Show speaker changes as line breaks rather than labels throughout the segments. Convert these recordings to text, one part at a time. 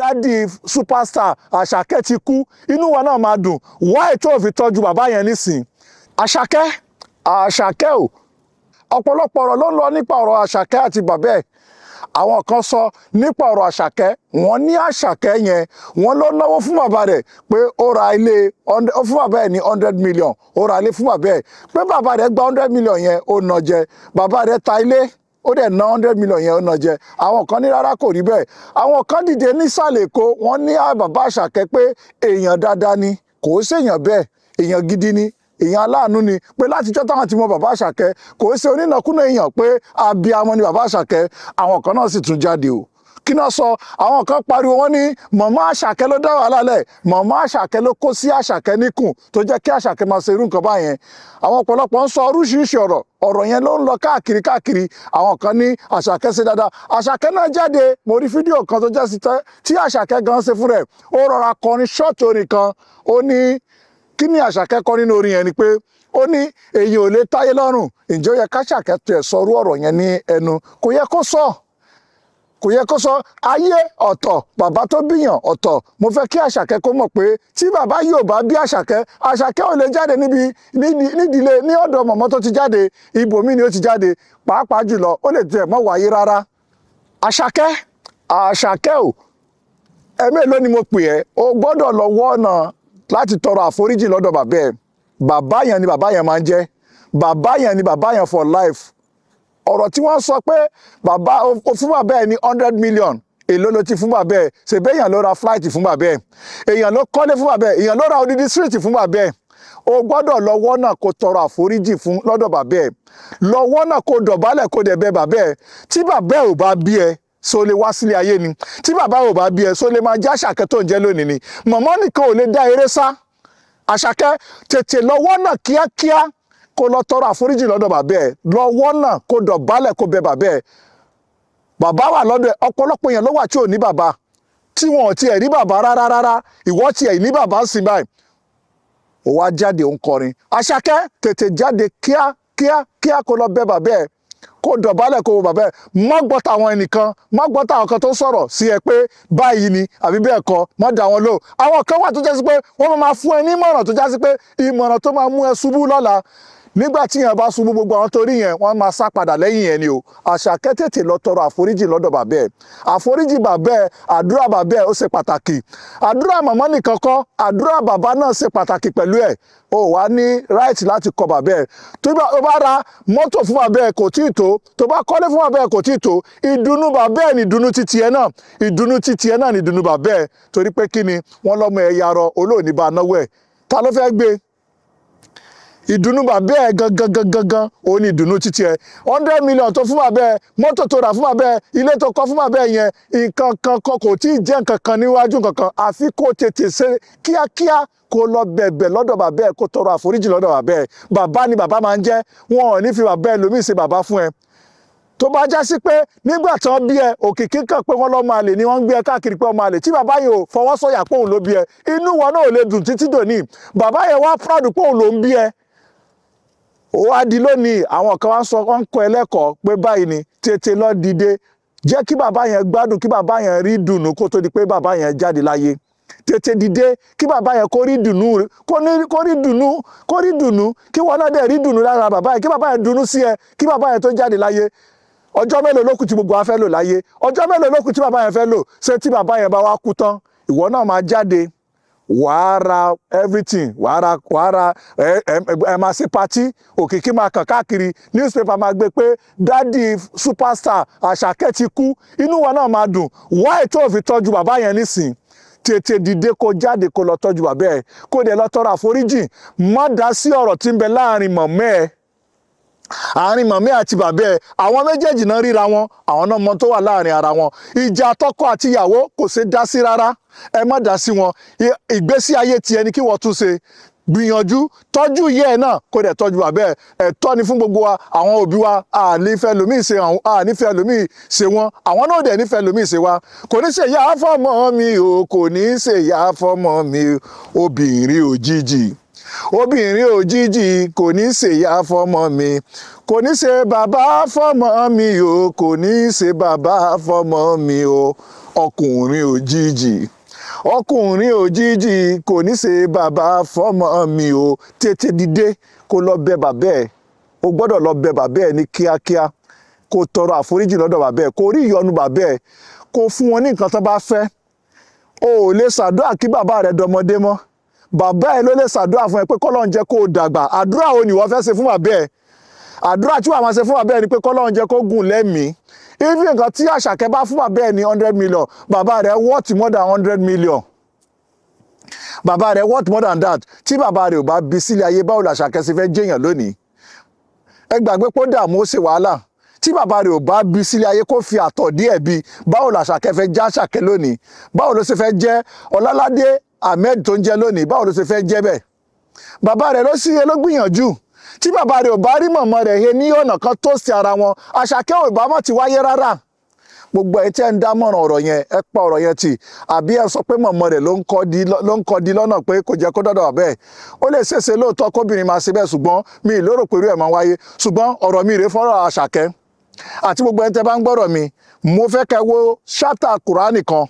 Daddy superstar Àṣàkẹ́ ti kú, inú wa náà máa dùn. Why tó fi tọ́jú bàbá yẹn nísìn? Àṣàkẹ́, Àṣàkẹ́ o, ọ̀pọ̀lọpọ̀ ọ̀rọ̀ ló ń lọ nípa ọ̀rọ̀ Àṣàkẹ́ àti bàbá ẹ̀. Àwọn kan sọ nípa ọ̀rọ̀ Àṣàkẹ́, wọ́n ní Àṣàkẹ́ yẹn, wọ́n ló náwó fún bàbá rẹ̀, pé ó ra ilé, ó fún bàbá ẹ̀ ní 100 million, ó ra ilé fún bàbá ẹ̀, pé bàbá rẹ̀ gba 100 million yẹn, ó ná jẹ. Bàbá rẹ̀ ta ilé, ó dẹ̀ ná 100 million yẹn, ó ná jẹ. Àwọn kan ní rárá, kò rí bẹ́ẹ̀. Àwọn kan dìde nísàlẹ̀ Èkó, wọ́n ní bàbá Àṣàkẹ́, pé èèyàn dáadáa ni, kò ṣèèyàn bẹ́ẹ̀, èèyàn gidi ni, èèyàn aláàánú ni, pé látijọ́ táwọn ti mọ bàbá Àṣàkẹ́, kò ṣe onínàkúnà èèyàn, pé abiyamọ ni bàbá Àṣàkẹ́. Àwọn kan náà sì tún jáde o. Kí náà sọ? Àwọn kan pariwo, wọ́n ní mọ̀mọ́ Àṣàkẹ́ ló dá wàhálà lẹ̀, mọ̀mọ́ Àṣàkẹ́ ló kó sí Àṣàkẹ́ níkùn tó jẹ́ kí Àṣàkẹ́ máa ṣe irú nǹkan báyẹn. Àwọn ọ̀pọ̀lọpọ̀ ń sọ oríṣiríṣi ọ̀rọ̀. Ọ̀rọ̀ yẹn ló ń lọ káàkiri káàkiri. Àwọn kan ní Àṣàkẹ́ ṣe dáadáa. Àṣàkẹ́ náà jáde. Mo rí fídíò kan tó jẹ́ sí tí Àṣàkẹ́ gan ṣe fún rẹ̀. Ó rọra kọrin short orin kan. Ó ní kí ni Àṣàkẹ́ kọ nínú orin yẹn ni pé ó ní èyí ò lè táyé lọ́rùn. Ǹjẹ́ ó yẹ káṣàkẹ́ tẹ̀ sọrú ọ̀rọ̀ yẹn ní ẹnu? Kò yẹ kó sọ, kò yẹ kó sọ. Ayé ọ̀tọ̀, bàbá tó bíyàn ọ̀tọ̀. Mo fẹ́ kí Àṣàkẹ́ kó mọ̀ pé tí bàbá yóò bá bí Àṣàkẹ́, Àṣàkẹ́ ò lè jáde níbi nídìílé ní ọ̀dọ̀ mọ̀mọ́ tó ti jáde. Ibòmí ni ó ti jáde, pàápàá jùlọ ó lè tẹ̀ mọ́ wáyé rárá. Àṣàkẹ́, Àṣàkẹ́ o, ẹ̀mélòó ni mo pè ẹ́? O gbọ́dọ̀ lọ wọ́ ọ̀nà láti tọrọ àforíjì lọ́dọ̀ bàbá ẹ̀. Bàbá yẹn ni bàbá yẹn máa ń jẹ́, bàbá yẹn ni bàbá yẹn for life. Ọ̀rọ̀ tí wọ́n sọ pé bàbá o fún bàbá ẹ̀ ní 100 million, èló ló ti fún bàbá ẹ̀? Ṣèbí èèyàn ló ra flight fún bàbá ẹ̀, èèyàn ló kọ́lé fún bàbá ẹ̀, èèyàn ló ra odidi street fún bàbá ẹ̀. O gbọ́dọ̀ lọ wọ́nà kó tọrọ àforíjì fún lọ́dọ̀ bàbá ẹ̀. Lọ wọ́nà kó dọ̀bálẹ̀, kó dẹ̀ bẹ̀ bàbá ẹ̀. Tí bàbá ẹ̀ ò bá bí ẹ, so lè wá sílé ayé ni? Tí bàbá ò bá bí ẹ, so lè máa jẹ́ Àṣàkẹ́ tó ń jẹ́ lónìí ni? Mọ̀mọ́ nìkan ò lè dá eré sá. Àṣàkẹ́, tètè lọ wọ́nà kíákíá kó lọ tọrọ àforíjì lọ́dọ̀ bàbá ẹ̀. Lọ wọ́nà kó dọ̀bálẹ̀, kó bẹ̀ bàbá ẹ̀. Bàbá wà lọ́dọ̀ ẹ̀. Ọ̀pọ̀lọpọ̀ èèyàn ló wà tí ò ní bàbá, tí wọn ò tiẹ̀ rí bàbá rárá rárá. Ìwọ tiẹ̀ ní bàbá ń sìn báyìí, ó wá jáde, ó ń kọrin. Àṣàkẹ́, tètè jáde kíá kíá kíá, kó lọ bẹ̀ bàbá ẹ̀, kó dọ̀bálẹ̀, kó wo bàbá ẹ̀. Má gbọ́ tàwọn ẹnìkan, má gbọ́ tàwọn kan tó sọ̀rọ̀ sí ẹ pé báyìí ni àbí bẹ́ẹ̀ kọ́. Má dá wọn lò. Àwọn kan wà tó jẹ́ sí pé wọ́n máa fún ẹ ní ìmọ̀ràn tó já sí pé ìmọ̀ràn tó máa mú ẹ ṣubú lọ́la. Nígbà tí yẹn bá ṣubú, gbogbo àwọn tó rí yẹn, wọ́n máa sá padà lẹ́yìn yẹn ni o. Àṣàkẹ́, tètè lọ tọrọ àforíjì lọ́dọ̀ bàbá ẹ̀. Àforíjì bàbá ẹ̀, àdúrà bàbá ẹ̀, ó ṣe pàtàkì. Àdúrà màmá nìkan kọ́, àdúrà bàbá náà ṣe pàtàkì pẹ̀lú ẹ̀. O wà ní right láti kọ bàbá ẹ̀. Tó bá ra mọ́tò fún bàbá ẹ̀, kò tíì tó. Tó bá kọ́lé fún bàbá ẹ̀, kò tíì tó. Ìdùnnú bàbá ẹ̀ ní ìdùnnú títí ẹ̀ náà, ìdùnnú títí ẹ̀ náà ní ìdùnnú bàbá ẹ̀. Torí pé kí ni wọ́n lọ́mọ ẹ̀ yarọ olóòní bá náwó ẹ̀, ta ló fẹ́ gbé? Ìdùnnú bàbá ẹ gangan gangan gangan òun ni ìdùnnú títí ẹ. 100 million tó fún bàbá ẹ, mọ́tò tó rà fún bàbá ẹ, ilé tó kọ́ fún bàbá ẹ yẹn, nǹkan kan kan kò tí ì jẹ́ nǹkan kan níwájú nǹkan kan, àfi kó tètè ṣe kíákíá, kó lọ bẹ̀bẹ̀ lọ́dọ̀ bàbá ẹ, kó tọrọ àforíjì lọ́dọ̀ bàbá ẹ. Bàbá ni bàbá máa ń jẹ́. Wọn ò ní fi bàbá ẹ lómi ṣe bàbá fún ẹ. Tó bá já sí pé nígbà tí wọ́n bí ẹ, òkìkí kan pé wọ́n lọ́mọ àlè ni, wọ́n ń gbé ẹ káàkiri pé ọmọ àlè, tí bàbá yìí ò fọwọ́ sọ̀yà pé òun ló bí ẹ, inú wọn náà ò lè dùn títí dòní. Bàbá yẹn wá proud pé òun ló ń bí ẹ. Ó wá di lónìí, àwọn kan wá ń sọ, wọ́n ń kọ́ ẹ lẹ́kọ̀ọ́ pé báyìí ni. Tètè lọ dìde, jẹ́ kí bàbá yẹn gbádùn, kí bàbá yẹn rí dùnú kó tó di pé bàbá yẹn jáde láyé. Tètè dìde kí bàbá yẹn kó rí dùnú, kó ní kó rí dùnú, kó rí dùnú, kí wọn náà dẹ̀ rí dùnú lára bàbá yẹn, kí bàbá yẹn dùnú sí ẹ, kí bàbá yẹn tó jáde láyé. Ọjọ́ mélòó ló kù tí gbogbo wa fẹ́ lò láyé? Ọjọ́ mélòó ló kù tí bàbá yẹn fẹ́ lò? Ṣé tí bàbá yẹn bá wá kú tán, ìwọ náà máa jáde, wàá ra everything, wàá ra ẹ ẹ ẹ máa ṣe party, òkìkí máa kàn káàkiri, newspaper máa gbé pé daddy superstar Àṣàkẹ́ ti kú, inú wa náà máa dùn. Why tó fi tọ́jú bàbá yẹn nísìn? Tètè dìde, kó jáde, kó lọ tọ́jú bàbá ẹ̀, kó dẹ̀ lọ tọrọ àforíjì. Má dá sí ọ̀rọ̀ tí ń bẹ láàrin mọ̀mọ́ ẹ̀, àárín mọ̀mí àti bàbá ẹ̀. Àwọn méjèèjì náà ríra wọn, àwọn náà mọ tó wà láàrin ara wọn. Ìjà tọkọ àti ìyàwó kò ṣe dá sí rárá. Ẹ má dá sí wọn. Ìgbésí ayé tiẹ̀ ni kí wọ́n tún ṣe. Gbìyànjú tọ́jú ìyá ẹ̀ náà, kó dẹ̀ tọ́jú bàbá ẹ̀. Ẹ̀tọ́ ni fún gbogbo wa. Àwọn òbí wa, ànífẹ́ lòmíì ṣe àwọn, ànífẹ́ lòmíì ṣe wọn, àwọn náà dẹ̀ nífẹ̀ẹ́ lòmíì ṣe wa. Kò ní ṣe ìyá fọ́mọ mi o, kò ní ṣe ìyá fọ́mọ mi. Obìnrin òjijì, obìnrin òjijì, kò ní ṣe ìyá fọ́mọ mi, kò ní ṣe bàbá fọ́mọ mi o, kò ní ṣe bàbá fọ́mọ mi o. Ọkùnrin òjijì, ọkùnrin òjijì kò ní ṣe bàbá fọ́mọ mi o. Tètè dìde kó lọ bẹ bàbá ẹ̀. O gbọ́dọ̀ lọ bẹ bàbá ẹ̀ ní kíákíá, kó tọrọ àforíjì lọ́dọ̀ bàbá ẹ̀, kó rí ìyọ́nú bàbá ẹ̀, kó fún wọn ní nǹkan tó bá fẹ́. O ò lè ṣàdúrà kí bàbá rẹ dọmọdé mọ́. Bàbá ẹ ló lè ṣàdúrà fún ẹ pé kọ́lọ́run jẹ́ kó o dàgbà. Àdúrà wo ni ìwọ fẹ́ ṣe fún bàbá ẹ? Àdúrà tí wàá máa ṣe fún bàbá ẹ ni pé kọ́lọ́run jẹ́ kó gùn lẹ́mìí. Even nǹkan tí Àṣàkẹ́ bá fún bàbá ẹ ní 100 million, bàbá rẹ worth more than 100 million. Bàbá rẹ worth more than that. Tí bàbá rẹ ò bá bí sílé ayé, báwo làṣàkẹ́ ṣe fẹ́ jẹ́yàn lónìí? Ẹ gbàgbé pé ó dààmú, ó ṣe wàhálà. Tí bàbá rẹ̀ ò bá bí sílé ayé, kó fi àtọ̀ díẹ̀ bí, báwo làṣàkẹ́ fẹ́ já Àṣàkẹ́ lónìí? Báwo ló ṣe fẹ́ jẹ́ Ọláládé Ahmed tó ń jẹ́ lónìí? Báwo ló ṣe fẹ́ jẹ́ bẹ́ẹ̀? Bàbá rẹ̀ ló sì ló gbìyànjú. Tí bàbá rẹ̀ ò bá rí mọ̀mọ́ rẹ̀ he ní ọ̀nà kan tó sí ara wọn, Àṣàkẹ́ ò bá mọ̀ ti wáyé rárá. Gbogbo ẹ tẹ́ ń dámọ̀ràn ọ̀rọ̀ yẹn, ẹ pa ọ̀rọ̀ yẹn tì, àbí ẹ sọ pé mọ̀mọ́ rẹ̀ ló ń kọ́ di lọ́nà pé kò jẹ́ kó dọ́dọ̀ bẹ́ẹ̀. Ó lè ṣèṣe lóòótọ́ kóbìnrin máa ṣe bẹ́ẹ̀, ṣùgbọ́n mi ì lérò pé irú ẹ̀ máa wáyé. Ṣùgbọ́n ọ̀rọ̀ mi rèé fọ́rọ̀ Àṣàkẹ́ àti gbogbo ẹni tẹ́ bá ń gbọ́rọ̀ mi. Mo fẹ́ kẹ́ wo chapter Kùránì kan.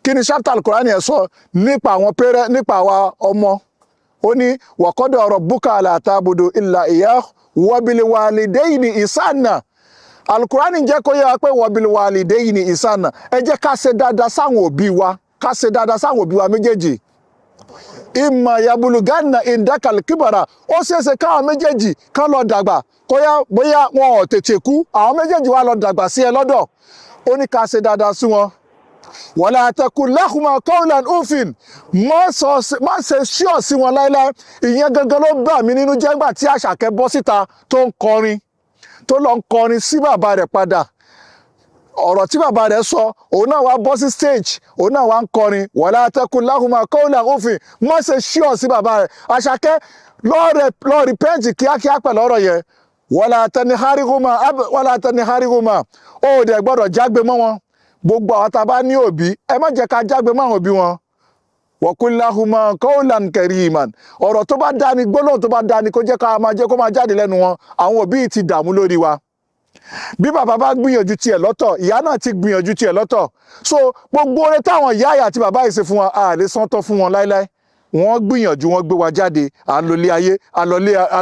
Kí ni chapter Kùránì ẹ̀ sọ nípa àwọn parent, nípa àwa ọmọ? Ó ní وقضى ربك ألا تعبدوا إلا إياه وبالوالدين إحسانا. Alukurani jẹ́ kó yé wa pé وبالوالدين إحسانا. Ẹ jẹ́ ká ṣe dáadáa sáwọn òbí wa, ká ṣe dáadáa sáwọn òbí wa méjèèjì. إما يبلغن عندك الكبر, ó ṣeéṣe káwọn méjèèjì kán lọ dàgbà, kóyá bóyá wọn ò tètè kú, àwọn méjèèjì wá lọ dàgbà sí ẹ lọ́dọ̀. Ó ní ká ṣe dáadáa sí wọn. ولا تقل لهما قولا أف, má ṣe ṣíọ̀ sí wọn láéláé. Ìyẹn gangan ló bà mí nínú jẹ́ nígbà tí Àṣàkẹ́ bọ́ síta tó ń kọrin, tó lọ ń kọrin sí bàbá rẹ̀ padà. Ọ̀rọ̀ tí bàbá rẹ̀ sọ, òun náà wá bọ́ sí stage, òun náà wá ń kọrin ولا تقل لهما قولا أف. Má ṣe ṣíọ̀ sí bàbá rẹ̀. Àṣàkẹ́, lọ repent kíákíá pẹ̀lú ọ̀rọ̀ yẹn. ولا تنهرهما, ولا تنهرهما, ó dẹ̀ gbọ́dọ̀ jágbe mọ́ wọn. Gbogbo àwọn tá a bá ní òbí, ẹ má jẹ́ ká jágbe mọ́ àwọn òbí wọn. وقل لهما قولا كريما, ọ̀rọ̀ tó bá dáni, gbólóhùn tó bá dáni, kó jẹ́ ká máa jẹ́ kó máa jáde lẹ́nu wọn. Àwọn òbí ti dààmú lórí wa. Bí bàbá bá gbìyànjú tiẹ̀ lọ́tọ̀, ìyá náà ti gbìyànjú tiẹ̀ lọ́tọ̀. So gbogbo oore táwọn ìyá àti bàbá yìí ṣe fún wa, a lè san tán fún wọn láéláé. Wọ́n gbìyànjú, wọ́n gbé wa jáde, à ń lọlé ayé, à ń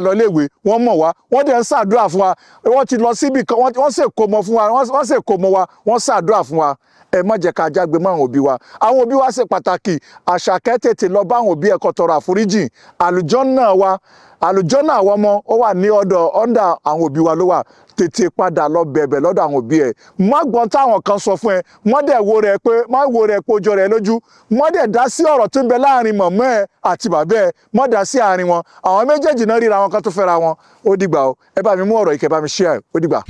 lọlé ìwé, wọ́n mọ̀ wá, wọ́n dẹ̀ ń ṣàdúrà fún wa. Wọ́n ti lọ síbì kan, wọ́n ṣe kó mọ fún wa, wọ́n ṣe kó mọ wa, wọ́n ṣàdúrà fún wa. Ẹ má jẹ́ ká jágbe mọ́ àwọn òbí wa. Àwọn òbí wa ṣe pàtàkì. Àṣàkẹ́, tètè lọ bá àwọn òbí ẹ̀ kó tọrọ àforíjì. Àlùjànnà wa, àlùjànnà àwọn ọmọ, ó wà ní ọ̀dọ̀ under àwọn òbí wa ló wà. Tètè padà lọ bẹ̀bẹ̀ lọ́dọ̀ àwọn òbí ẹ̀. Má gbọ́n táwọn kan sọ fún ẹ. Má dẹ̀ wo rẹ̀ pé, má wo rẹ̀ pé ojú rẹ̀ lójú. Má dẹ̀ dá sí ọ̀rọ̀ tó ń bẹ láàrin mọ̀mọ́ ẹ àti bàbá ẹ. Má dá sí àárín wọn. Àwọn méjèèjì náà ríra wọn kan tó fẹ́ra wọn. Ó dìgbà o. Ẹ bá mi mú ọ̀rọ̀ yìí, kẹ́ bá mi share. Ó dìgbà.